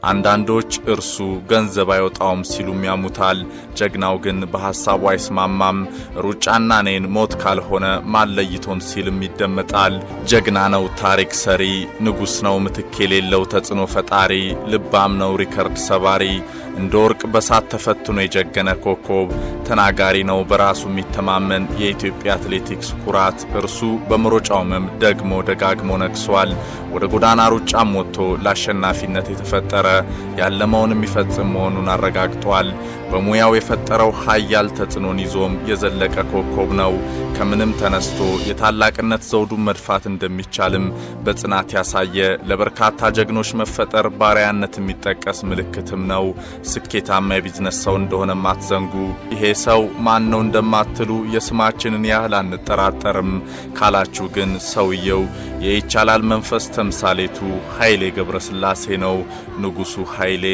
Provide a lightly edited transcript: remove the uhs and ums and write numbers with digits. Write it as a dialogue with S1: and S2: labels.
S1: አንዳንዶች እርሱ ገንዘብ አይወጣውም ሲሉም ያሙታል። ጀግናው ግን በሐሳቡ አይስማማም። ሩጫና እኔን ሞት ካልሆነ ማን ለይቶን ሲልም ይደመጣል። ጀግና ነው ታሪክ ሰሪ፣ ንጉሥ ነው ምትክ የሌለው ተጽዕኖ ፈጣሪ፣ ልባም ነው ሪከርድ ሰባሪ፣ እንደ ወርቅ በሳት ተፈትኖ የጀገነ ኮከብ፣ ተናጋሪ ነው በራሱ የሚተማመን የኢትዮጵያ አትሌቲክስ ኩራት። እርሱ በመሮጫው መም ደግሞ ደጋግሞ ነግሷል። ወደ ጎዳና ሩጫም ወጥቶ ለአሸናፊነት የተፈጠረ፣ ያለመውን የሚፈጽም መሆኑን አረጋግጧል። በሙያው የፈጠረው ሀያል ተጽዕኖን ይዞም የዘለቀ ኮከብ ነው። ከምንም ተነስቶ የታላቅነት ዘውዱን መድፋት እንደሚቻልም በጽናት ያሳየ፣ ለበርካታ ጀግኖች መፈጠር ባሪያነት የሚጠቀስ ምልክትም ነው። ስኬታማ የቢዝነስ ሰው እንደሆነም አትዘንጉ። ይሄ ሰው ማን ነው እንደማትሉ የስማችንን ያህል አንጠራጠርም። ካላችሁ ግን ሰውየው የይቻላል መንፈስ ተምሳሌቱ ኃይሌ ገብረስላሴ ነው። ንጉሱ ኃይሌ።